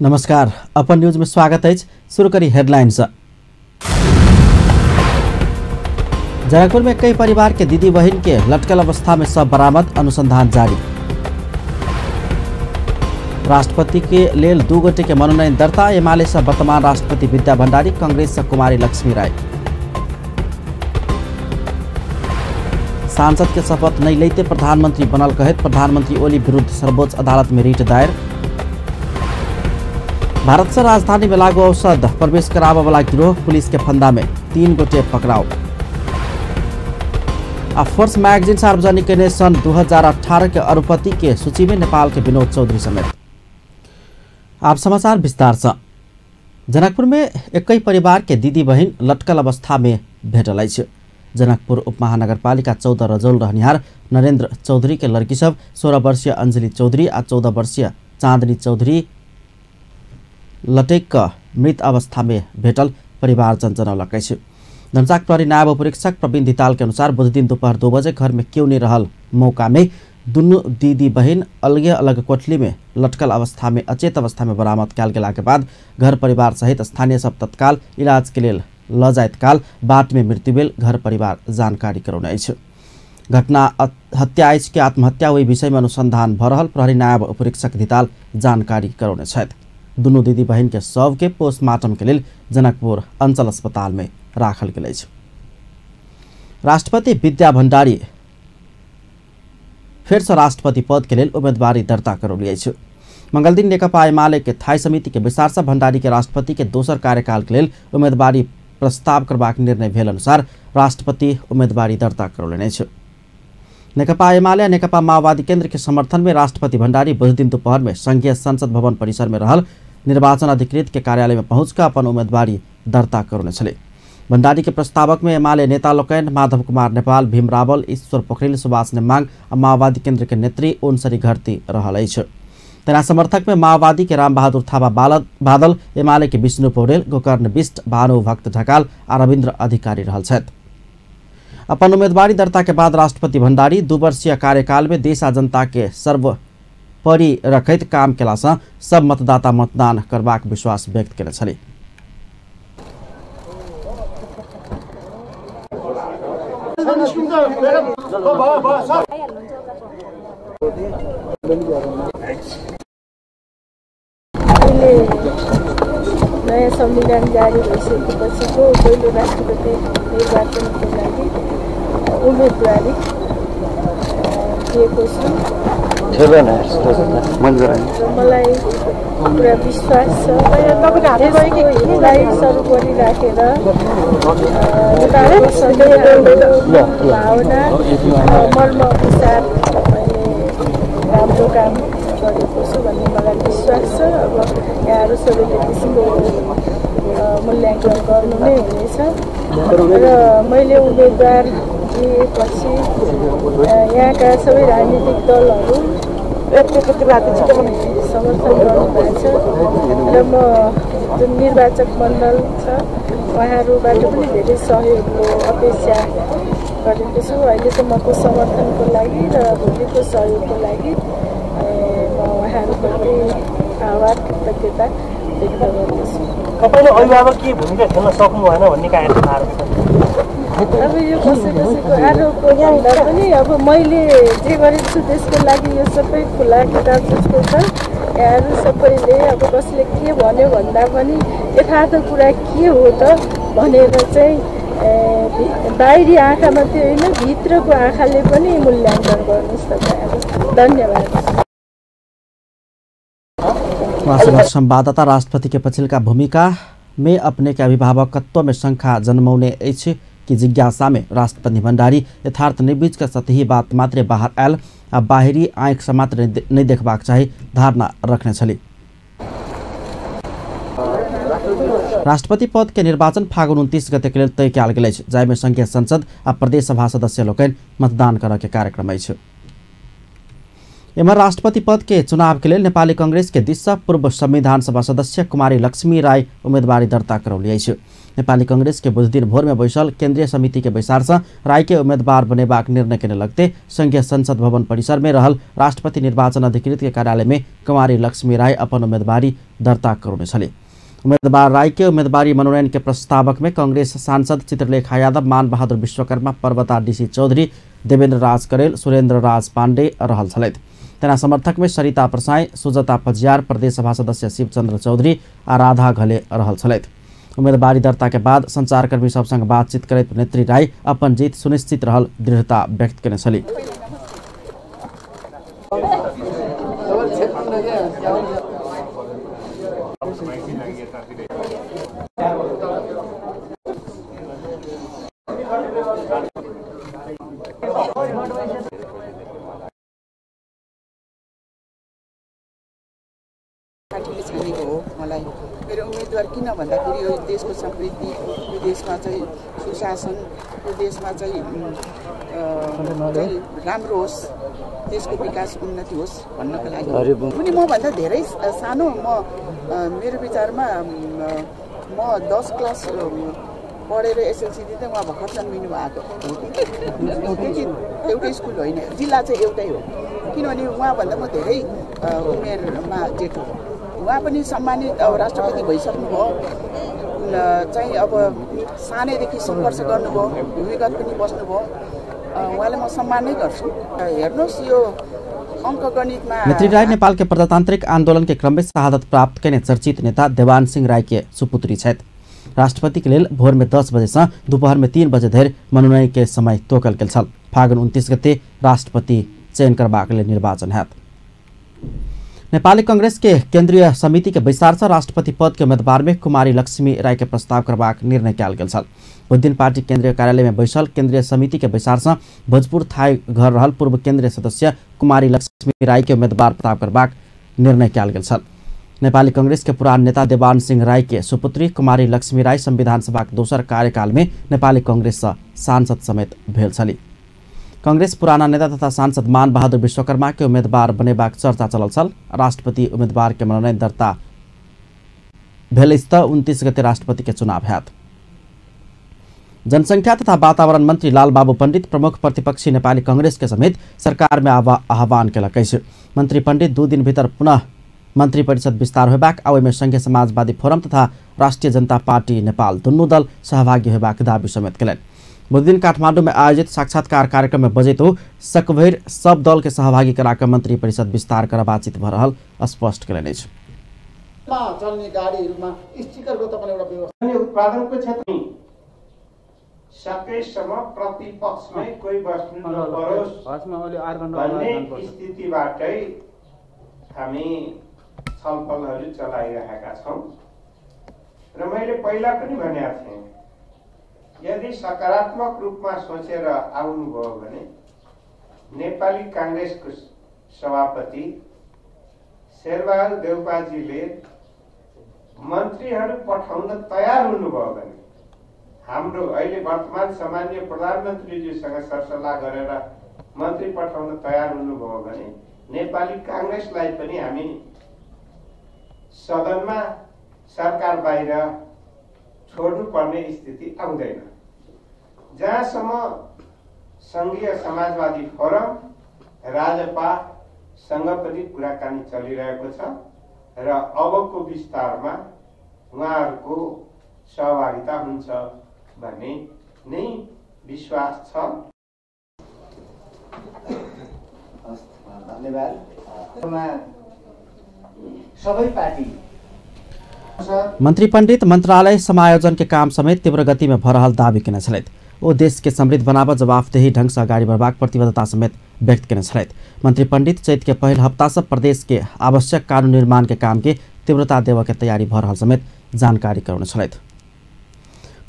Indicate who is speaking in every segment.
Speaker 1: नमस्कार, अपन न्यूज में स्वागत है। शुरू करी हेडलाइंस। जनकपुर में कई परिवार के दीदी बहन के लटकल अवस्था में शव बरामद, अनुसंधान जारी। राष्ट्रपति के लेल 2 गोटे के मनोनयन दर्ता, एमाले से वर्तमान राष्ट्रपति विद्या भंडारी, कांग्रेस से कुमारी लक्ष्मी राय। सांसद के शपथ नहीं लेते प्रधानमंत्री बनल कहत प्रधानमंत्री ओली विरुद्ध सर्वोच्च अदालत में रिट दायर। भारत से राजधानी में लागू औषध प्रवेश कराबे वाला गिरोह पुलिस के फंदा में, 3 गोटे पकड़ाव। आ फोर्ब्स मैगजीन सार्वजनिक केने सन 2018 के अरबपति के सूची में नेपाल के विनोद चौधरी समेत। आप समाचार विस्तार से। जनकपुर में एक परिवार के दीदी बहन लटकल अवस्था में भेटल अछि। जनकपुर उपमहानगरपालिका 14 रजौल रहनिहार नरेंद्र चौधरी के लड़की सब 16 वर्षीय अंजलि चौधरी आ 14 वर्षीय चांदनी चौधरी लटैक कऽ मृत अवस्था में भेटल परिवारजन जनौलक अछि। धनसाक प्रहरी नायब उपरीक्षक प्रवीण धिताल के अनुसार बुधदिन दोपहर 2 बजे घर में क्यों नहीं रहल मौका में दुनू दीदी बहन अलगे अलग कोठली में लटकल अवस्था में अचेत अवस्था में बरामद कयल गेला के बाद घर परिवार सहित स्थानीय सब तत्काल इलाज के लेल ल जाइत काल बाट में मृत्यु भेल घर परिवार जानकारी करौने अछि। घटना हत्या अछि कि आत्महत्या ओहि विषय में अनुसंधान भ रहल प्रहरी नायब उपरीक्षक धिताल जानकारी करौने छथि। दुनू दीदी बहन के शव के पोस्टमार्टम के लेल जनकपुर अंचल अस्पताल में राखल गेल अछि। राष्ट्रपति विद्या भंडारी फेर से राष्ट्रपति पद के लेल उम्मीदवारी दर्ता करौली अछि। मंगलदिन नेकपा एमाले के थाई समिति के बैसार से भंडारी के राष्ट्रपति के दोसर कार्यकाल के लेल उम्मीदवारी प्रस्ताव करबाक निर्णय भेल अनुसार राष्ट्रपति उम्मीदवारी दर्ता करौलनि अछि। नेकपा एमाले नेकपा माओवादी केंद्र के समर्थन में राष्ट्रपति भंडारी बुधदिन दोपहर में संघीय संसद भवन परिसर में रहल निर्वाचन अधिकृत के कार्यालय में पहुंचकर अपन उम्मीदवारी दर्ता करौने छलै। भंडारी के प्रस्तावक में एमाले नेता लोकनि माधव कुमार नेपाल, भीम रावल, ईश्वर पोखरेल, सुभाष नेमांग आ माओवादी केंद्र के नेत्री ओनसरी घरती रहल अछि। तेना समर्थक में माओवादी के रामबहादुर थापा बादल, एमाले के विष्णु पौडेल, गोकर्ण बिष्ट, भानु भक्त ढकाल आ रविन्द्र अधिकारी रहल छथि। अपन उम्मीदवारी दर्ता के बाद राष्ट्रपति भंडारी 2 वर्षीय कार्यकाल में देश आ जनता के सर्वोपरि रखैत काम केला से सब मतदाता मतदान करबाक विश्वास व्यक्त केने छलीह।
Speaker 2: नयाँ संविधान जारी भइसकेपछिको पहिलो राष्ट्रपति निर्वाचनको लागि उम्मेदवारी दिएको छु। मलाई पुरा विश्वास छ देशको हितलाई सर्वोपरि राखेर नेपालको संविधानको भावना मर्म अनुसार मैले राम्रो काम गरेको छु भन्ने मलाई विश्वास छ। अब यहाँहरू सबैले त्यसको मूल्याङ्कन गर्नु नै हुनेछ र मैले उम्मेदवार दिएपछि यहाँका सबै राजनीतिक दलहरू समर्थन गर्नुभएको छ र म जुन निर्वाचक मण्डल छ उहाँहरूबाट पनि धेरै सहयोगको अपेक्षा गरेको छु। अहिलेसम्मको समर्थनको लागि र भोलिको सहयोगको लागि म उहाँहरूप्रति आभार कृतज्ञता व्यक्त गर्दछु।
Speaker 3: तपाईँले अभिभावकीय भूमिका खेल्न सक्नु भएन भन्ने आरोप छ?
Speaker 2: अब यो कसै कसैको आरोपको भन्दा पनि अब मैले जे गरेको छु त्यसको लागि यो सबै खुला किताब जस्तो छ। यहाँहरू सबैले अब कसले के भन्यो भन्दा पनि यथार्थ कुरा के हो त भनेर चाहिँ बाहिरी आँखा मात्रै होइन भित्रको आँखाले पनि मूल्याङ्कन गर्नुहोस् तपाईँहरू। धन्यवाद।
Speaker 1: संवाददाता राष्ट्रपति के पछिल्का भूमिका में अपने के अभिभावकत्व में शंका जन्मौने अछि कि जिज्ञासा में राष्ट्रपति भंडारी यथार्थ नहीं बुझि कऽ सतही बात मात्र बाहर आयल आ बाहरी आँखि से मात्र नहीं देखबाक चाही धारणा रखने छली। राष्ट्रपति पद के निर्वाचन फागुन 29 गते के लेल तय कयल गेल अछि, जाहिमे संघीय संसद आ प्रदेश सभा सदस्य लोकनि मतदान करऽ के कार्यक्रम अछि। एम्हर राष्ट्रपति पद के चुनाव के लेल नेपाली कांग्रेस के दिस से पूर्व संविधान सभा सदस्य कुमारी लक्ष्मी राय उम्मीदवारी दर्ता करौली अछि। नेपाली कांग्रेस के बुधदिन भोर में बैसल केंद्रीय समिति के बैसार से राय के उम्मीदवार बनेबाक निर्णय केने लगते संघीय संसद भवन परिसर में रहल राष्ट्रपति निर्वाचन अधिकृत के कार्यालय में कुमारी लक्ष्मी राय अपन उम्मीदवारी दर्ता करौने छली। उम्मीदवार राय के उम्मीदवारी मनोनयन के प्रस्तावक में कांग्रेस सांसद चित्रलेखा यादव, मान बहादुर विश्वकर्मा, पर्वता डीसी चौधरी, देवेंद्र राज करेल, सुरेंद्र राज पांडे रहल छलथि। तेना समर्थक में सरिता प्रसाई, सुजता पजियार, प्रदेश सभा सदस्य शिवचंद्र चौधरी आ राधा घले रहल छलथि। उम्मीदवारी दर्ता के बाद संचारकर्मी सब संग बातचीत करैत नेत्री राय अपन जीत सुनिश्चित रहल दृढ़ता व्यक्त केने छली।
Speaker 4: पार्टीले छानेको हो मलाई मेरो उम्मेदवार किन भन्दाखेरि यो देशको समृद्धि, यो देशमा चाहिँ सुशासन, यो देशमा चाहिँ राम्रो होस्, देशको विकास उन्नति होस् भन्नको लागि। उनी मभन्दा धेरै सानो, म मेरो विचारमा म 10 क्लास पढेर एसएलसी दिँदै उहाँ भर्खर जन्मिनु भएको हो कि एउटै स्कुल होइन, जिल्ला चाहिँ एउटै हो, किनभने उहाँभन्दा म धेरै उमेरमा जेठो। उहाँ पनि सम्मानित अब राष्ट्रपति भइसक्नुभयो, चाहिँ अब सानैदेखि सङ्घर्ष गर्नुभयो, भूमिगत पनि बस्नुभयो, उहाँलाई म सम्मान नै गर्छु। हेर्नुहोस् यो अङ्कगणितमा
Speaker 1: नेत्री राय नेपाल के प्रजातांत्रिक आंदोलन के क्रम में शहादत प्राप्त कयने चर्चित नेता देवान सिंह राय के सुपुत्री छथि। राष्ट्रपति के लेल भोर में 10 बजे से दोपहर में 3 बजे धरि मनोनयन के समय तोकल गेल छल। फागुन 29 गते राष्ट्रपति चयन करबाक लेल निर्वाचन हैत। नेपाली कांग्रेस के केंद्रीय समिति के बैसार से राष्ट्रपति पद के उम्मीदवार में कुमारी लक्ष्मी राय के प्रस्ताव करबाक निर्णय कयल गेल छल। बुधदिन पार्टी केंद्रीय कार्यालय में बैसल केंद्रीय समिति के बैसार से भोजपुर थाई घर रहल पूर्व केंद्रीय सदस्य कुमारी लक्ष्मी राय के उम्मीदवार प्रस्ताव करबाक निर्णय कयल गेल छल। नेपाली कांग्रेस के पुरान नेता देवान सिंह राय के सुपुत्री कुमारी लक्ष्मी राय संविधान सभा के दोसर कार्यकाल में नेपाली कांग्रेस से सांसद समेत भेल छली। कांग्रेस पुराना नेता तथा सांसद मान बहादुर विश्वकर्मा के उम्मीदवार बनेबाक चर्चा चलल छल। राष्ट्रपति उम्मीदवार के मनोनयन दर्ता भेल त 29 गते राष्ट्रपति के चुनाव हैत। जनसंख्या तथा वातावरण मंत्री लालबाबू पंडित प्रमुख प्रतिपक्षी नेपाली कांग्रेस के समेत सरकार में आह्वान केलक अछि। मंत्री पंडित 2 दिन भीतर पुनः मंत्री परिषद विस्तार होबाक आ ओहिमे संघीय समाजवादी फोरम तथा राष्ट्रिय जनता पार्टी नेपाल दुनू दल सहभागी होबाक दावी समेत केलनि। बुधदिन काठमाडौँ में आयोजित साक्षात्कार कार्यक्रम में बजैत ओ सकभरि सब दल के सहभागी कराकर मंत्री परिषद विस्तार कर बातचीत भ रहल स्पष्ट केलनि अछि।
Speaker 5: चल्ने गाडीहरुमा स्टिकरको तपाईले एउटा व्यवस्था
Speaker 6: उत्पादनको क्षेत्र सकेसम्म प्रतिपक्षमै कोही बस्नु नपरोस् भन्ने स्थितिबाटै हामी छलफलहरू चलाइरहेका छौँ र मैले पहिला पनि भनेको थिएँ, यदि सकारात्मक रूपमा सोचेर आउनुभयो भने नेपाली काङ्ग्रेसको सभापति शेरबहादुर देउपाजीले मन्त्रीहरू पठाउन तयार हुनुभयो भने हाम्रो अहिले वर्तमान सामान्य प्रधानमन्त्रीज्यूसँग सरसल्लाह गरेर मन्त्री पठाउन तयार हुनुभयो भने नेपाली काङ्ग्रेसलाई पनि हामी सदनमा सरकार बाहिर छोड्नुपर्ने स्थिति आउँदैन। जहाँसम्म सङ्घीय समाजवादी फोरम राजपासँग पनि कुराकानी चलिरहेको छ र अबको विस्तारमा उहाँहरूको सहभागिता हुन्छ भन्ने नै विश्वास छ।
Speaker 5: धन्यवाद। सबै पार्टी
Speaker 1: मंत्री पंडित मंत्रालय समायोजन के काम समेत तीव्र गति में भ रहल दावी केने छलथि। ओ देश के समृद्ध बनाब जवाबदेही ढंग से अगाडि बढ़बाक प्रतिबद्धता समेत व्यक्त केने छलथि। मंत्री पंडित चैत के पहिल हप्ता से प्रदेश के आवश्यक कानून निर्माण के काम के तीव्रता देव के तैयारी भ रहल समेत जानकारी करौने छलथि।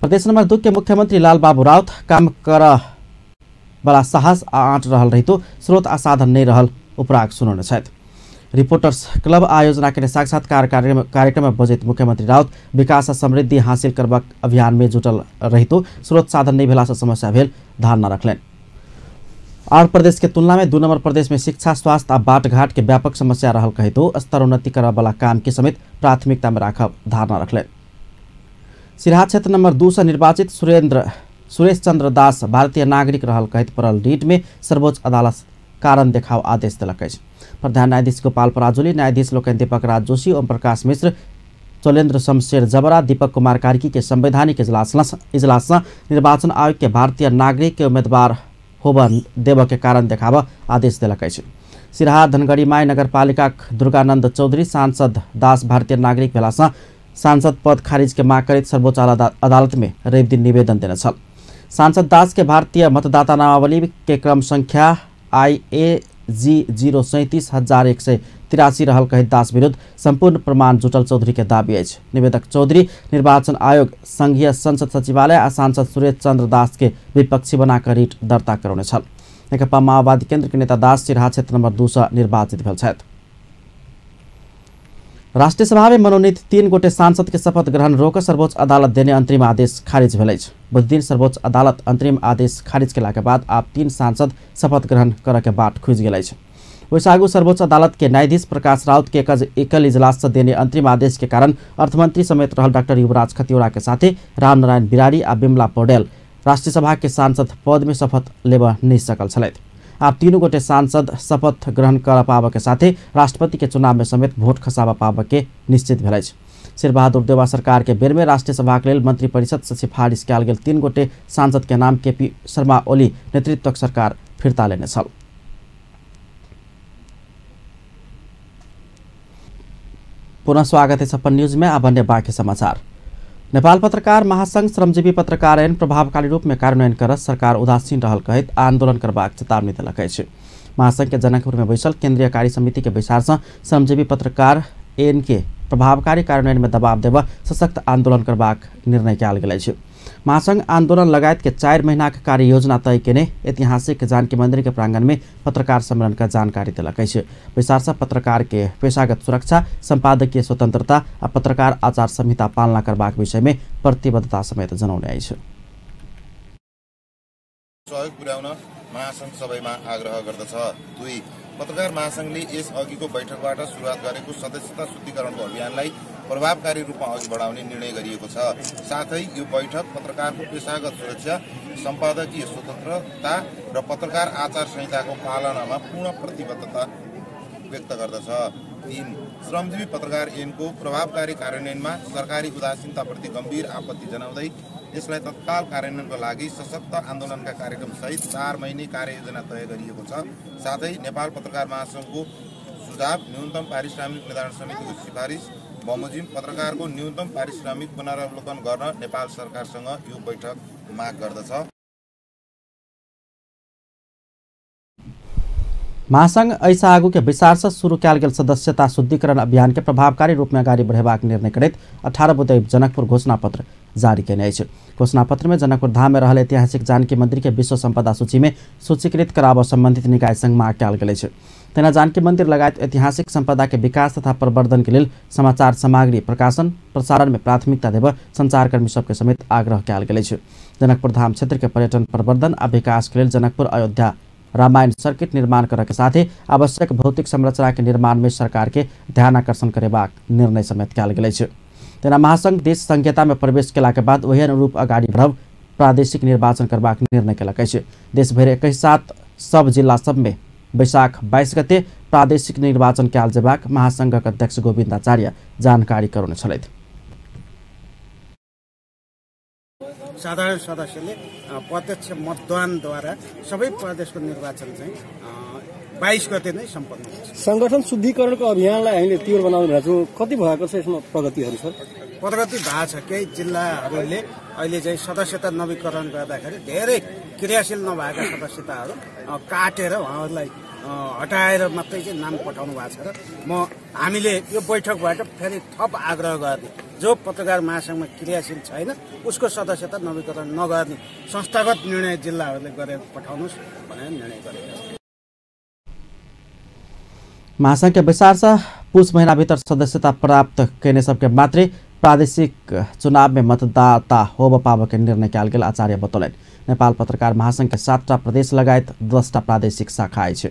Speaker 1: प्रदेश नंबर 2 के मुख्यमंत्री लालबाबू राउत काम कर बला साहस आ आँट रहल रहितो स्रोत आ साधन नहीं रहल उपराग सुनौने छथि। रिपोर्टर्स क्लब आयोजना के साक्षात्कार कार्यक्रम में बजैत मुख्यमंत्री राउत विकास आ समृद्धि हासिल करबाक अभियान में जुटल रहितो स्रोत साधन नहीं भेला से समस्या भेल धारणा रखलनि। आर प्रदेश के तुलना में 2 नंबर प्रदेश में शिक्षा, स्वास्थ्य आ बाटघाट के व्यापक समस्या रहल कहितो स्तरोन्नति करऽ वाला काम के समेत प्राथमिकता में राखब धारणा रखलनि। सिरहा क्षेत्र नंबर 2 से निर्वाचित सुरेश चंद्र दास भारतीय नागरिक रहल कहैत पड़ल रिट में सर्वोच्च अदालत कारण देखाव आदेश देलक अछि। प्रधान न्यायाधीश गोपाल पराजुली, न्यायाधीश लोकनि दीपक राज जोशी, ओम प्रकाश मिश्र, चोलेन्द्र शमशेर जबरा, दीपक कुमार कार्की के संवैधानिक इजलास निर्वाचन आयोग के भारतीय नागरिक के उम्मीदवार होब देव के कारण देखाव आदेश देलक अछि। सिरहा धनगढ़ीमाई नगरपालिका दुर्गानंद चौधरी सांसद दास भारतीय नागरिक भेलासँ सांसद पद खारिज के माग करैत सर्वोच्च अदालत में रवि दिन निवेदन देने छल। सांसद दास के भारतीय मतदाता नामावली के क्रम संख्या IAG 037,183 रहल कहैत दास विरुद्ध संपूर्ण प्रमाण जुटल चौधरी के दावी अछि। निवेदक चौधरी निर्वाचन आयोग, संघीय संसद सचिवालय आ सांसद सुरेश चंद्र दास के विपक्षी बनाकर रिट दर्ता करौने छल। नेकपा माओवादी केंद्र के नेता दास सिरहा क्षेत्र नंबर 2 से निर्वाचित भेल छथि। राष्ट्रीय सभा में मनोनीत 3 गोटे सांसद के शपथ ग्रहण रोक सर्वोच्च अदालत देने अंतरिम आदेश खारिज भेल अछि। बुधदिन सर्वोच्च अदालत अंतरिम आदेश खारिज केला के बाद आब 3 सांसद शपथ ग्रहण करऽ के बाट खुजि गेल अछि। ओहिसँ आगू सर्वोच्च अदालत के न्यायाधीश प्रकाश राउत के एकल इजलास से देने अंतरिम आदेश के कारण अर्थमंत्री समेत रहल डॉक्टर युवराज खतिवड़ा के साथे रामनारायण बिरारी आ बिमला पौडेल राष्ट्रीय सभा के सांसद पद में शपथ लेबऽ नहि सकल छलथि। आब 3 गोटे सांसद शपथ ग्रहण कर पाबऽ के साथे राष्ट्रपति के चुनाव में समेत वोट खसाबऽ पाबऽ के निश्चित भेल अछि। शेरबहादुर देउवा सरकार के बेर में राष्ट्रीय सभा के लेल मंत्रिपरिषद से सिफारिश कयल गेल 3 गोटे सांसद के नाम केपी शर्मा ओली नेतृत्वक सरकार फिर्ता लेने छल। पुनः स्वागत है अपन न्यूज में। अब अन्य बाकी समाचार। नेपाल पत्रकार महासंघ श्रमजीवी पत्रकार ऐन प्रभावकारी रूप में कार्यान्वयन कर सरकार उदासीन रहल कहैत आंदोलन करबाक चेतावनी देलक अछि। महासंघ के जनकपुर में बैसल केंद्रीय कार्य समिति के बैसार से श्रमजीवी पत्रकार ऐन के प्रभावकारी कार्यान्वयन में दबाव देव सशक्त आंदोलन करबाक निर्णय कयल गेल अछि। महासंघ आंदोलन लगायत के 4 महीना के कार्य योजना तय केने ऐतिहासिक जानकी मंदिर के प्रांगण में पत्रकार सम्मेलन का जानकारी देलक अछि। बैसार से पत्रकार के पेशागत सुरक्षा, संपादकीय स्वतंत्रता आ पत्रकार आचार संहिता पालना करबाक विषय में प्रतिबद्धता समेत जनौने अछि।
Speaker 7: सहयोग पुर्याउन महासंघ सबैमा आग्रह गर्दछ। 2 पत्रकार महासंघले यस अघिको बैठकबाट सुरुवात गरेको सदस्यता शुद्धिकरणको अभियानलाई प्रभावकारी रूपमा अघि बढाउने निर्णय गरिएको छ। साथै यो बैठक पत्रकारको पेशागत सुरक्षा, सम्पादकीय स्वतन्त्रता र पत्रकार आचार संहिताको पालनामा पूर्ण प्रतिबद्धता व्यक्त गर्दछ। 3 श्रमजीवी पत्रकार ऐनको प्रभावकारी कार्यान्वयनमा सरकारी उदासीनताप्रति गम्भीर आपत्ति जनाउँदै यसलाई तत्काल कार्यान्वयनको लागि सशक्त आन्दोलनका कार्यक्रमसहित 4 महिने कार्ययोजना तय गरिएको छ। साथै नेपाल पत्रकार महासंघको सुझाव, न्यूनतम पारिश्रमिक निर्धारण समितिको सिफारिस बमोजिम पत्रकारको न्यूनतम पारिश्रमिक पुनरावलोकन गर्न नेपाल सरकारसँग यो बैठक माग गर्दछ।
Speaker 1: महासंघ ऐसा आगू के बैसार से शुरू कयल गेल सदस्यता शुद्धिकरण अभियान के प्रभावकारी रूप में अगाडि बढ़ेबाक निर्णय करैत 18 बुँदे जनकपुर घोषणापत्र जारी केने अछि। घोषणापत्र में जनकपुर धाम में रहल ऐतिहासिक जानकी मंदिर के विश्व संपदा सूची में सूचीकृत कराबऽ संबंधित निकाय संग माग कयल गेल अछि। तहिना जानकी मंदिर लगायत ऐतिहासिक संपदा के विकास तथा प्रवर्धन के लेल समाचार सामग्री प्रकाशन प्रसारण में प्राथमिकता देबऽ संचारकर्मी सबके समेत आग्रह कयल गेल अछि। जनकपुर धाम क्षेत्र के पर्यटन प्रवर्धन आ विकास के लेल जनकपुर अयोध्या रामायण सर्किट निर्माण करऽ के साथे आवश्यक भौतिक संरचना के निर्माण में सरकार के ध्यान आकर्षण करेबाक निर्णय समेत कयल गेल अछि। तेना महासंघ देश संघीयता में प्रवेश केला के बाद ओही अनुरूप अगाडि बढ़ब प्रादेशिक निर्वाचन करबाक निर्णय केलक अछि। देशभरि 21 सब जिला सब में वैशाख 22 गते प्रादेशिक निर्वाचन कयल जेबाक महासंघक अध्यक्ष गोविन्द आचार्य जानकारी करौने छलथि।
Speaker 5: साधारण सदस्यले प्रत्यक्ष मतदानद्वारा सबै प्रदेशको निर्वाचन चाहिँ 22 गते नै सम्पन्न हुन्छ।
Speaker 8: संगठन शुद्धिकरणको अभियानलाई हामीले तीव्र बनाउनु भएको छौँ, कति भएको छ यसमा प्रगतिहरू सर?
Speaker 5: प्रगति भएको छ। केही जिल्लाहरूले अहिले चाहिँ सदस्यता नवीकरण गर्दाखेरि धेरै क्रियाशील नभएका सदस्यताहरू काटेर उहाँहरूलाई हटाएर मात्रै चाहिँ नाम पठाउनु भएको छ र हामीले यो बैठकबाट फेरि थप आग्रह गर्ने, जो पत्रकार महासंघमा क्रियाशील छैन उसको सदस्यता नवीकरण नगर्ने संस्थागत निर्णय जिल्लाहरूले गरेर पठाउनुहोस् भनेर निर्णय गरेका छौँ।
Speaker 1: महासंघ के बैसार से पुस महीना भीतर सदस्यता प्राप्त केने सबके मात्रै प्रादेशिक चुनाव में मतदाता होब पाबऽ के निर्णय कयल गेल आचार्य बतौलनि। नेपाल पत्रकार महासंघ के 7टा प्रदेश लगायत 10टा प्रादेशिक शाखा अछि।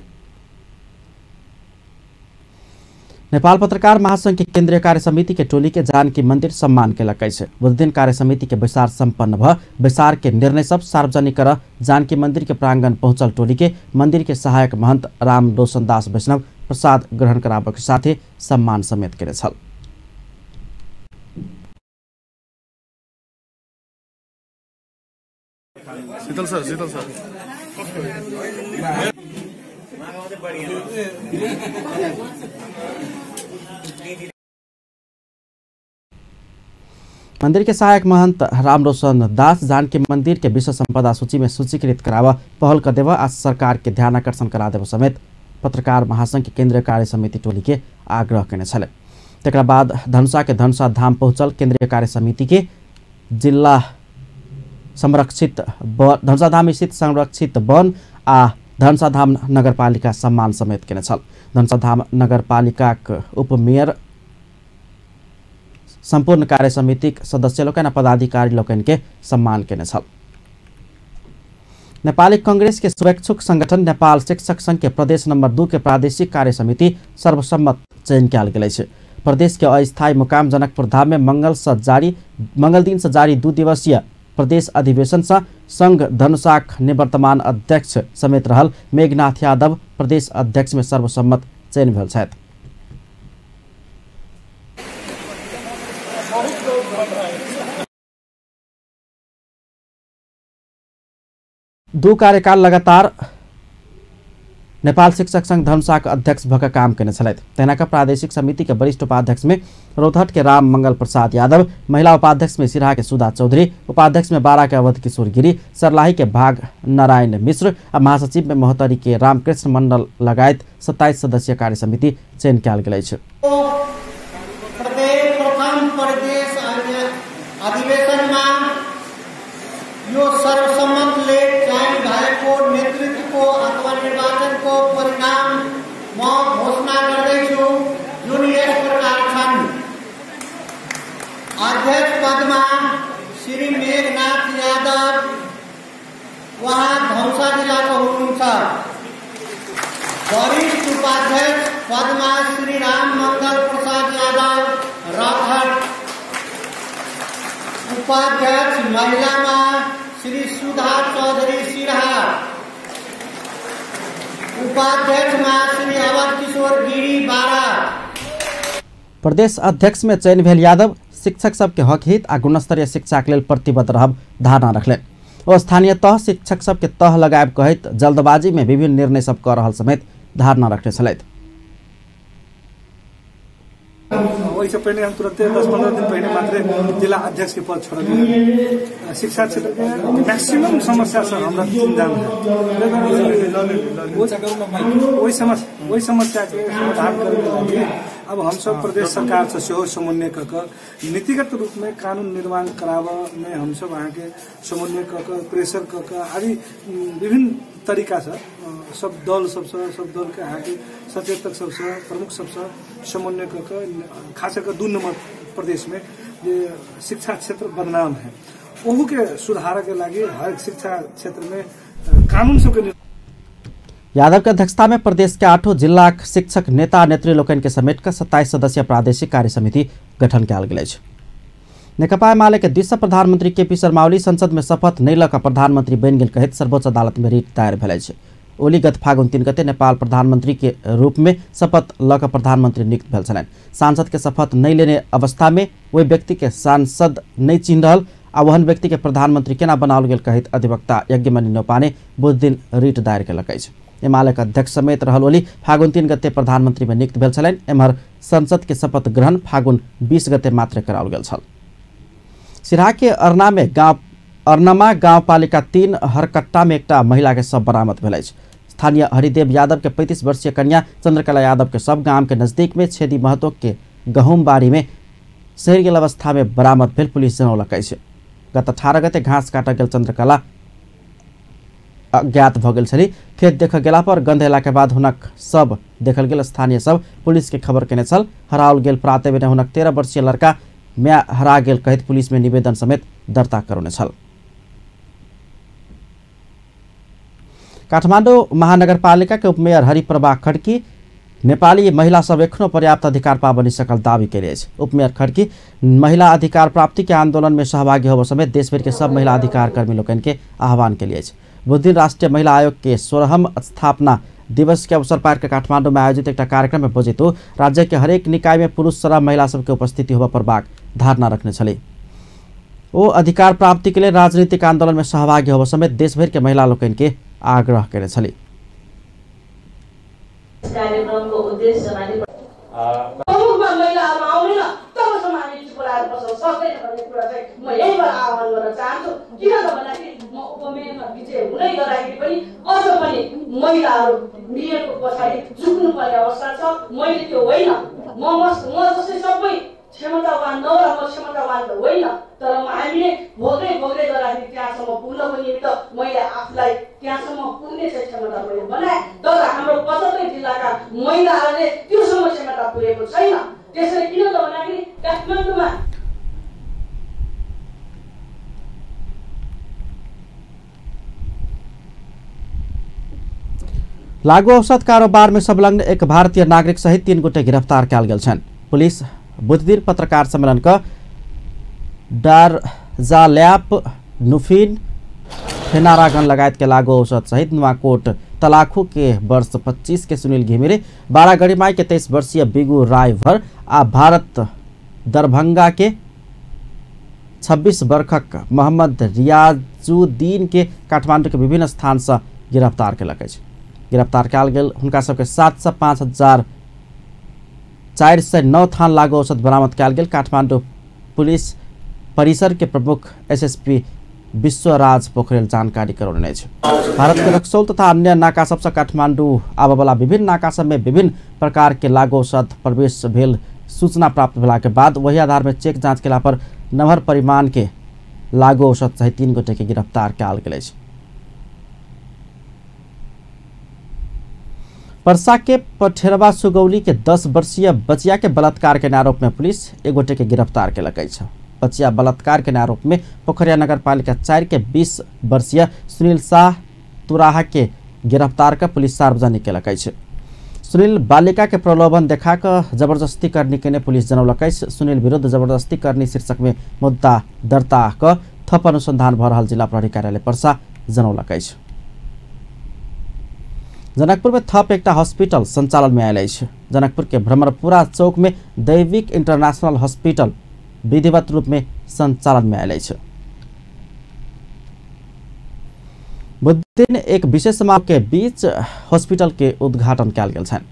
Speaker 1: नेपाल पत्रकार महासंघ के केंद्रीय कार्य समिति के टोली के जानकी मंदिर सम्मान केलक अछि। बुधदिन कार्य समिति के बैसार संपन्न भ बैसार के निर्णय सब सार्वजनिक कर जानकी मंदिर के प्रांगण पहुंचल टोली के मंदिर के सहायक महंत राम रोशन दास वैष्णव प्रसाद ग्रहण कराबक साथे सम्मान समेत केने छल।
Speaker 9: शीतल सर, शीतल सर।
Speaker 1: मंदिर के सहायक महंत राम रोशन दास जानकी मंदिर के विश्व संपदा सूची में सूचीकृत करावा पहल कर देवा आ सरकार के ध्यान आकर्षण करा देव समेत पत्रकार महासंघ के केंद्रीय कार्य समिति टोली के आग्रह केने छलै। तकरा बाद धनुषा के धनुषा धाम पहुंचल केंद्रीय कार्य समिति के जिला संरक्षित धनुषा धाम स्थित संरक्षित वन आ धनुषा धाम नगरपालिका सम्मान समेत केने छल। धनुषा धाम नगरपालिकाक उपमेयर संपूर्ण कार्य समितिक सदस्य लोकनि आ पदाधिकारी लोकनि के सम्मान केने छल। नेपाली कांग्रेस के स्वैच्छिक संगठन नेपाल शिक्षक संघ के प्रदेश नंबर 2 के प्रादेशिक कार्य समिति सर्वसम्मत चयन कयल गेल अछि। प्रदेश के अस्थायी मुकाम जनकपुर धाम में मंगल दिन से जारी 2 दिवसीय प्रदेश अधिवेशन से संघ धनुषाक निवर्तमान अध्यक्ष समेत रहल मेघनाथ यादव प्रदेश अध्यक्ष में सर्वसम्मत चयन भेल छथि। दू कार्यकाल लगातार नेपाल शिक्षक संघ धनुषाक अध्यक्ष भऽ काम केने छलथि। तहिना कऽ प्रादेशिक समिति के वरिष्ठ उपाध्यक्ष में रौतहट के राम मंगल प्रसाद यादव, महिला उपाध्यक्ष में सिराहा के सुधा चौधरी, उपाध्यक्ष में बारा के अवध किशोर गिरी, सर्लाही के भाग नारायण मिश्र आ महासचिव में महोत्तरी के रामकृष्ण मंडल लगायत 27 सदस्यीय कार्य समिति चयन कयल गेल अछि।
Speaker 10: यो सर्वसम्मतले चयन भएको नेतृत्वको अथवा निर्वाचनको परिणाम म घोषणा गर्दैछु, जुन यस प्रकार छन्। अध्यक्ष पदमा श्री मेघनाथ यादव, उहाँ धनुषा जिल्लाको हुनुहुन्छ। वरिष्ठ उपाध्यक्ष पदमा श्री राम मंगल प्रसाद यादव रौतहट, उपाध्यक्ष महिलामा श्री सुधा चौधरी सिरहा, उपाध्यक्षमा श्री अवध किशोर गिरी बारा।
Speaker 1: प्रदेश अध्यक्ष में चयन भेल यादव शिक्षक सबके हक हित आ गुणस्तरीय शिक्षा के लेल प्रतिबद्ध रहब धारणा रखलनि। ओ स्थानीय तह शिक्षक सबके तह लगायब कहैत जल्दबाजी में विभिन्न निर्णय सब कऽ रहल समेत धारणा रखने छलथि।
Speaker 9: ओहिसँ पहिने हम तुरंते 10-15 दिन पहिने मात्रै जिला अध्यक्ष के पद छोड़लियै। शिक्षा क्षेत्र के मैक्सिमम समस्या से हमरा चिंता है। ओहि समस्या के समाधान करैके लागि अब हम सब प्रदेश सरकार से सेहो समन्वय कऽ कऽ नीतिगत रूप में कानून निर्माण कराबऽ में हम सब अहाँके समन्वय कऽ कऽ प्रेशर कऽ कऽ आदि विभिन्न तरीका से सब दल सबसँ सब दल के अहाँके सचेतक सबसँ प्रमुख सबसँ समन्वय कऽ कऽ खास कऽ 2 नंबर प्रदेश में जे शिक्षा क्षेत्र बदनाम है ओहू के सुधार के लागि हर शिक्षा क्षेत्र में कानून सबके।
Speaker 1: यादव के अध्यक्षता में प्रदेश के 8 जिला शिक्षक नेता नेत्री लोकनि के समेट कऽ 27 सदस्यीय प्रादेशिक कार्य समिति गठन कयल गेल अछि। नेकपा एमाले के दिस प्रधानमंत्री केपी शर्मा ओली संसद में शपथ नहि लऽ कऽ प्रधानमंत्री बनि गेल कहैत सर्वोच्च अदालत में रिट दायर भेल अछि। ओली गत फागुन 3 गते नेपाल प्रधानमंत्री के रूप में शपथ लऽ कऽ प्रधानमंत्री नियुक्त भेल छलनि। सांसद के शपथ नहि लेने अवस्था में ओहि व्यक्ति के सांसद नहि चिन्ह रहल आ ओहन व्यक्ति के प्रधानमंत्री केना बनाओल गेल कहैत अधिवक्ता यज्ञमणि न्यौपाने बुधदिन रिट दायर केलक अछि। एमाले के अध्यक्ष समेत रहल ओली फागुन 3 गते प्रधानमंत्री में नियुक्त भेल छलनि। एम्हर संसद के शपथ ग्रहण फागुन 20 गते मात्र कराओल गेल छल। सिराहा के अरनमा गांवपालिका 3 हरकट्टा में एकटा महिला के शव बरामद भेल अछि। स्थानीय हरिदेव यादव के 35 वर्षीय कन्या चंद्रकला यादव के शव गांव के नजदीक में छेदी महतो के गहूम बाड़ी में सड़ि गेल अवस्था में बरामद भेल पुलिस जनौलक अछि। गत 18 गते घास काटऽ गेल चंद्रकला अज्ञात भऽ गेल छली। खेत देखऽ गेला पर गंध अयला के बाद हुनक शव देखल गेल। स्थानीय सब पुलिस के खबर केने छल। हराओल गेल प्राते बेने हुनक 13 वर्षीय लड़का म्या हरा गेल कहैत पुलिस में निवेदन समेत दर्ता करौने छल। काठमाडौँ महानगरपालिका के उपमेयर हरिप्रभा खड्की नेपाली महिला सब एखनो पर्याप्त अधिकार पाबनि सकल दावी केने अछि। उपमेयर खड्की महिला अधिकार प्राप्ति के आंदोलन में सहभागी होबऽ समेत देशभरि के सब महिला अधिकार कर्मी लोकनि के आह्वान केने अछि। बुधदिन राष्ट्रीय महिला आयोग के 16हम स्थापना दिवस के अवसर पर काठमांडू में आयोजित एक कार्यक्रम में बजैत राज्य के हरेक निकाय में पुरुष सरह महिला सबके उपस्थिति होबऽ पड़बाक धारणा रखने छली। ओ अधिकार प्राप्ति के लिए राजनीतिक आंदोलन में सहभागी होबऽ समेत देशभरि के महिला लोकनि के आग्रह केने छली।
Speaker 11: कार्यक्रमको उद्देश्य महिलाहरू आउँदैन तबसम्म हामी चुप लागेर बस्न सक्दैन भन्ने कुरा चाहिँ म यहीँबाट आह्वान गर्न चाहन्छु। किन त भन्दाखेरि म उपमेयरमा विजय हुँदै गर्दाखेरि पनि अझ पनि महिलाहरू मेयरको पछाडि झुक्नुपर्ने अवस्था छ। मैले त्यो होइन, म जस्तै सबै क्षमतावान नहोला, म क्षमतावान त होइन, तर हामीले भोग्दै भोग्दै गर्दाखेरि त्यहाँसम्म पुग्नको निमित्त मैले आफूलाई त्यहाँसम्म पुग्ने चाहिँ क्षमता मैले बनाएँ। तर हाम्रो 75 जिल्लाका महिलाहरूले त्योसम्म क्षमता पुगेको छैन। त्यसरी किन त भन्दाखेरि काठमाडौँमा
Speaker 1: लागू औषध कारोबार में संलग्न एक भारतीय नागरिक सहित 3 गोटे गिरफ्तार कयल गेल छनि। पुलिस बुधदिन पत्रकार सम्मेलन क डारजाल्याप नुफिन फेनारागन लगायत के लागू औषध सहित नुवाकोट तलाखू के वर्ष 25 के सुनील घिमिरे, बारागढ़ीमाई के 23 वर्षीय बिगू रायभर आ भारत दरभंगा के 26 वर्षक मोहम्मद रियाजुद्दीन के काठमांडू के विभिन्न स्थान से गिरफ्तार केलक अछि। गिरफ्तार कयल गेल हुनका सबके 705,409 थान लागू औषध बरामद कयल गेल। काठमांडू पुलिस परिसर के प्रमुख एसएसपी विश्वराज पोखरेल जानकारी करौने अछि। भारत के रक्सौल तथा अन्य नाका सबसँ काठमांडू आबयवला विभिन्न नाका सब में विभिन्न प्रकार के लागू औषध प्रवेश भेल सूचना प्राप्त भेला के बाद वही आधार में चेक जांच केला पर नमहर परिमाण के लागू औषध सहित 3 गोटे के गिरफ्तार कयल गेल अछि। परसा के पठेरवा सुगौली के 10 वर्षीय बचिया के बलात्कार के आरोप में पुलिस एक गोटे के गिरफ्तार केलक अछि। बचिया बलात्कार के आरोप में पोखरिया नगरपालिका 4 के 20 वर्षीय सुनील शाह तुराहा के गिरफ्तार कर पुलिस सार्वजनिक केलक अछि। सुनील बालिका के प्रलोभन देखा कर जबरदस्ती करनी के पुलिस जनौलक अछि। सुनील विरुद्ध जबरदस्ती करनी शीर्षक में मुद्दा दर्ता कर थप अनुसंधान भ रहल जिला प्रहरी कार्यालय परसा जनौलक अछि। जनकपुर में थप एक हॉस्पिटल संचालन में आयल अछि। जनकपुर के भ्रमरपुरा चौक में दैविक इंटरनेशनल हॉस्पिटल विधिवत रूप में संचालन में आयल अछि। बुधदिन एक विशेष समारोह के बीच हॉस्पिटल के उद्घाटन कयल गेल छनि।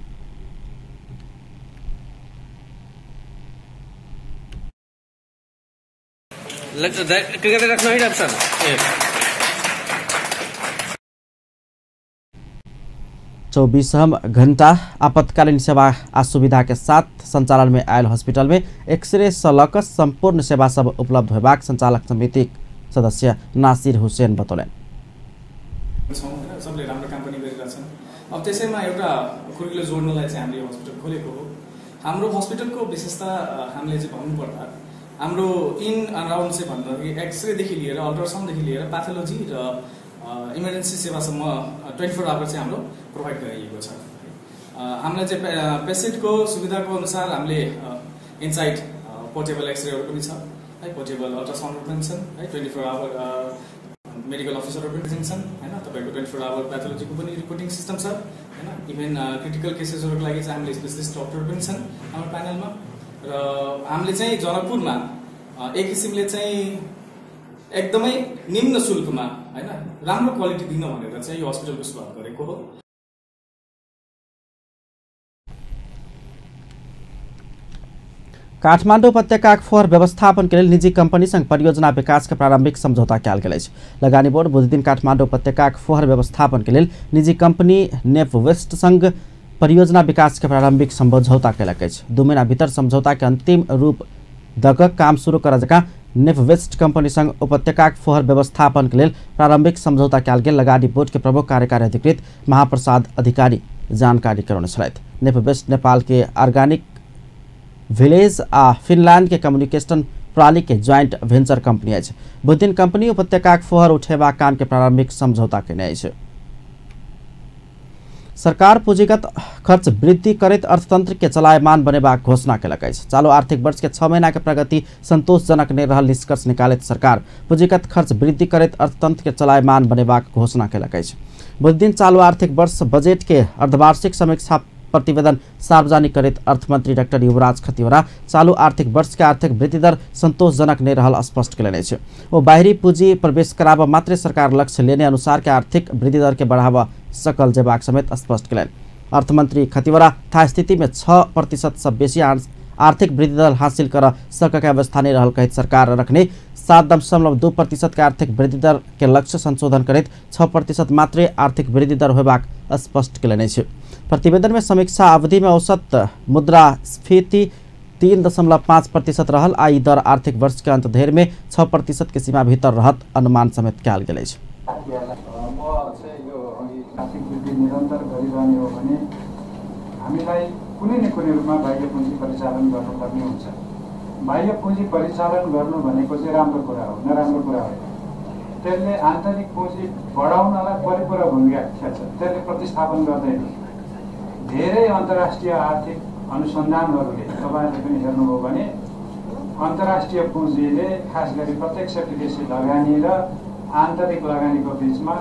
Speaker 1: 24 घंटा आपातकालीन सेवा आ सुविधा के साथ संचालन में आयल हॉस्पिटल में एक्सरे से लऽ कऽ संपूर्ण सेवा सब उपलब्ध होबाक संचालक समिति सदस्य नासिर हुसैन बतौलनि।
Speaker 12: सबले राम्रो काम पनि गरिरहेछन्। अब त्यसैमा एउटा खुर्किलो जोड्नलाई चाहिँ हामीले हस्पिटल खोलेको हो। हाम्रो हस्पिटलको विशेषता हामीले चाहिँ भन्नुपर्दा हाम्रो इन अराउन्ड चाहिँ भन्दाखेरि एक्सरेदेखि लिएर अल्ट्रासाउन्डदेखि लिएर प्याथोलोजी र इमर्जेन्सी सेवासम्म 24 our चाहिँ हाम्रो प्रोभाइड गराइएको छ। हामीलाई चाहिँ पेसेन्टको सुविधाको अनुसार हामीले इनसाइड पोर्टेबल एक्सरेहरू पनि छ है, पोर्टेबल अल्ट्रासाउन्डहरू पनि छन् है, 24 our medical अफिसरहरू पनि छन् हैन, तपाईको 24 our प्याथोलोजीको पनि रिपोर्टिङ सिस्टम छ हैन। इभन क्रिटिकल केसेसहरूको लागि चाहिँ हामीले स्पेसलिस्ट डक्टर पनि छन् हाम्रो प्यानलमा। र हामीले चाहिँ जनकपुरमा एक किसिमले चाहिँ एकदमै निम्न शुल्कमा हैन राम्रो क्वालिटी दिन भनेर चाहिँ यो हस्पिटलको सुरुवात गरेको हो।
Speaker 1: काठमाडौँ उपत्यकाक फोहोर व्यवस्थापन के लेल निजी कंपनी संग परियोजना विकास के प्रारंभिक समझौता कयल गेल अछि। लगानी बोर्ड बुधदिन काठमाडौँ उपत्यकाक फोहोर व्यवस्थापन के लेल निजी कंपनी नेप वेस्ट संग परियोजना विकास के प्रारंभिक समझौता कयलक अछि। 2 महीना भीतर समझौता के अंतिम रूप दऽ काम शुरू करऽ जकाँ नेप वेस्ट कंपनी संग उपत्यकाक फोहोर व्यवस्थापन के लेल प्रारंभिक समझौता कयल गेल लगानी बोर्ड के प्रमुख कार्यकारी अधिकृत महाप्रसाद अधिकारी जानकारी करौने छलथि। नेप वेस्ट नेपाल के ऑर्गेनिक विलेज आ फिनलैंड के कम्युनिकेशन प्रणाली के ज्वाइंट वेंचर कंपनी अछि। बुधदिन कंपनी उपत्यकाक फोहर उठेबाक काम के प्रारंभिक समझौता केने अछि। सरकार पूंजीगत खर्च वृद्धि करैत अर्थतंत्र के चलायमान बनेबाक घोषणा केलक अछि। चालू आर्थिक वर्ष के 6 महीना के प्रगति संतोषजनक नहि रहल निष्कर्ष निकालैत सरकार पूंजीगत खर्च वृद्धि करैत अर्थतंत्र के चलायमान बनेबाक घोषणा केलक अछि। बुधदिन चालू आर्थिक वर्ष बजट के अर्धवार्षिक समीक्षा प्रतिवेदन सार्वजनिक करैत अर्थमंत्री डाक्टर युवराज खतिवड़ा चालू आर्थिक वर्ष के आर्थिक वृद्धि दर संतोषजनक नहि रहल स्पष्ट केलनि अछि। ओ बाहरी पूंजी प्रवेश कराबऽ मात्रे सरकार लक्ष्य लेने अनुसार के आर्थिक वृद्धि दर के बढ़ावा सकल जेबाक समेत स्पष्ट केलनि। अर्थमंत्री खतिवड़ा था स्थिति में 6% से बेसी आर्थिक वृद्धि दर हासिल कर सकके अवस्था नहीं रहल कहैत सरकार रखने 7.2% के आर्थिक वृद्धि दर के लक्ष्य संशोधन करैत 6% मात्रे आर्थिक वृद्धि दर होबाक स्पष्ट केलनि अछि। प्रतिवेदन में समीक्षा अवधि में औसत मुद्रास्फीति 3.5% रहल आ ई दर आर्थिक वर्ष के अंत धरि में 6% के सीमा भीतर रहत अनुमान समेत कयल गेल अछि।
Speaker 13: आर्थिक वृद्धि निरन्तर गरिरहने हो भने हामीलाई कुनै न कुनै रूपमा बाह्य पुँजी परिचालन गर्नुपर्ने हुन्छ। बाह्य पुँजी परिचालन गर्नु भनेको चाहिँ राम्रो कुरा हो, नराम्रो कुरा होइन। त्यसले आन्तरिक पुँजी बढाउनलाई परिपूरक भूमिका खेल्छ, त्यसले प्रतिस्थापन गर्दैन। धेरै अन्तर्राष्ट्रिय आर्थिक अनुसन्धानहरूले तपाईँहरूले पनि हेर्नुभयो भने अन्तर्राष्ट्रिय पुँजीले खास गरी प्रत्यक्ष विदेशी लगानी र आन्तरिक लगानीको बिचमा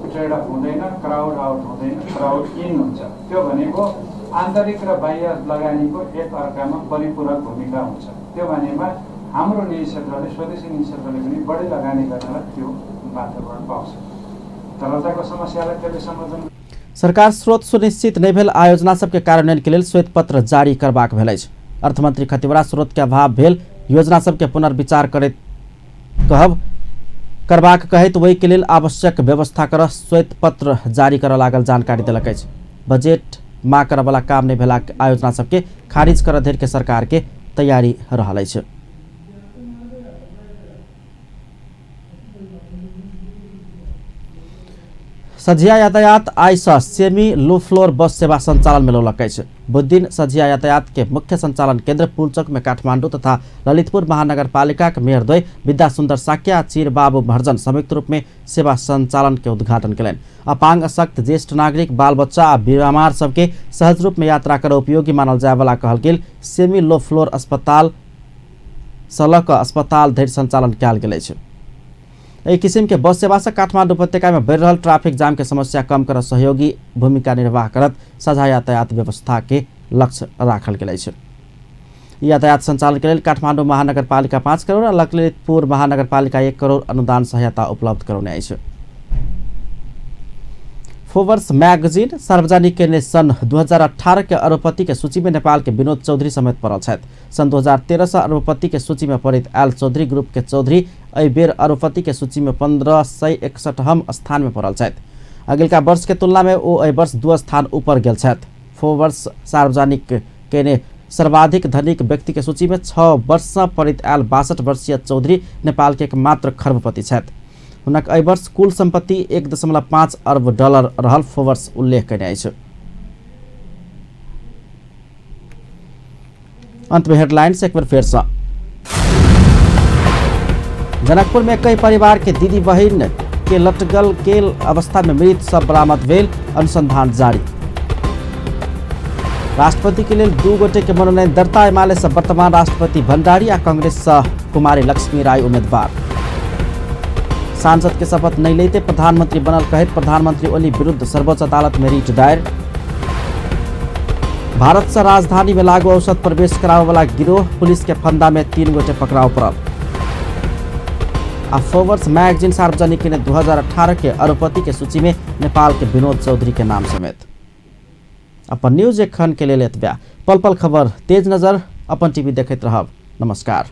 Speaker 13: ट्रेड अफ हुँदैन, क्राउड आउट हुँदैन, क्राउड इन हुन्छ। त्यो भनेको आन्तरिक र बाह्य लगानीको एक अर्कामा परिपूरक भूमिका हुन्छ। त्यो भनेमा हाम्रो निजी क्षेत्रले, स्वदेशी निजी क्षेत्रले पनि बढी लगानी गर्नलाई त्यो वातावरण पाउँछ। तरलताको समस्यालाई त्यसले सम्बोधन।
Speaker 1: सरकार स्रोत सुनिश्चित नहि भेल आयोजना सबके कार्यान्वयन के लेल श्वेत पत्र जारी करबाक भेल अछि। अर्थमंत्री खतिवड़ा स्रोत के अभाव भेल योजना सबके पुनर्विचार करैत कहब करबाक कहैत ओहि के लेल आवश्यक व्यवस्था कर श्वेत पत्र जारी करऽ लागल जानकारी देलक अछि। बजट माग करऽवला काम नहि भेलाक आयोजना सबके खारिज करऽ धरि के सरकार के तैयारी रहल अछि। सझिया यातायात आइ सँ सेमी लो फ्लोर बस सेवा संचालन में लौलक अछि। बुधदिन सझिया यातायात के मुख्य संचालन केंद्र पुलचौक में काठमांडू तथा ललितपुर महानगरपालिका के मेयरद्वय विद्या सुन्दर साक्य आ चीरबाबू महर्जन संयुक्त रूप में सेवा संचालन के उद्घाटन केलनि। अपांग, अशक्त, ज्येष्ठ नागरिक, बाल बच्चा आ बीमार सबके सहज रूप में यात्रा कर उपयोगी मानल जायवला कहल गेल सेमी लो फ्लोर अस्पताल सँ लऽ कऽ अस्पताल धरि संचालन कयल गेल अछि। एहि किसिम के बस सेवा से काठमांडू उपत्यका में बढ़ि रहल ट्रैफिक जाम के समस्या कम कर सहयोगी भूमिका निर्वाह करत साझा यातायात व्यवस्था के लक्ष्य राखल गेल अछि। यातायात संचालन के लेल काठमांडू महानगरपालिका 5 करोड़ आ ललितपुर महानगरपालिका 1 करोड़ अनुदान सहायता उपलब्ध करौने अछि। फोर्ब्स मैगजीन सार्वजनिक केने सन् 2018 के अरबपति के सूची में नेपाल के विनोद चौधरी समेत पड़ल छथि। सन् 2013 से अरबपति के सूची में पड़ैत आयल चौधरी ग्रुप के चौधरी एहि बेर अरबपति के सूची में 1561 स्थान में पड़ल छथि। अगिलका वर्ष के तुलना में ओ एहि वर्ष 2 स्थान ऊपर गेल छथि। फोर्ब्स सार्वजनिक केने सर्वाधिक धनिक व्यक्ति के सूची में 6 वर्ष से पड़ैत आयल 62 वर्षीय चौधरी नेपाल के एकमात्र खरबपति छथि। हुनक एहि वर्ष कुल संपत्ति 1.5 अरब डॉलर रहल फोर्ब्स उल्लेख कयने अछि। अंत में हेडलाइंस एक बेर फेर सँ। जनकपुर में कई परिवार के दीदी बहिन के लटकल के अवस्था में मृत शव बरामद भेल, अनुसंधान जारी। राष्ट्रपति के लेल 2 गोटे के मनोनयन दर्ता, एमाले से वर्तमान राष्ट्रपति भंडारी आ कांग्रेस से कुमारी लक्ष्मी राय उम्मीदवार। सांसद के शपथ नहीं लेते प्रधानमंत्री बनल कहैत प्रधानमंत्री ओली विरुद्ध सर्वोच्च अदालत में रिट दायर। भारत से राजधानी में लागू औषध प्रवेश करावे वाला गिरोह पुलिस के फंदा में 3 गोटे पकड़ाव पड़ल। आ फोर्ब्स मैगजीन सार्वजनिक ने 2018 के अरबपति के सूची में नेपाल के विनोद चौधरी के नाम समेत। अपन न्यूज एखन के लेल एतबे। पल पल खबर तेज नजर अपन टीवी देखैत रहब। नमस्कार।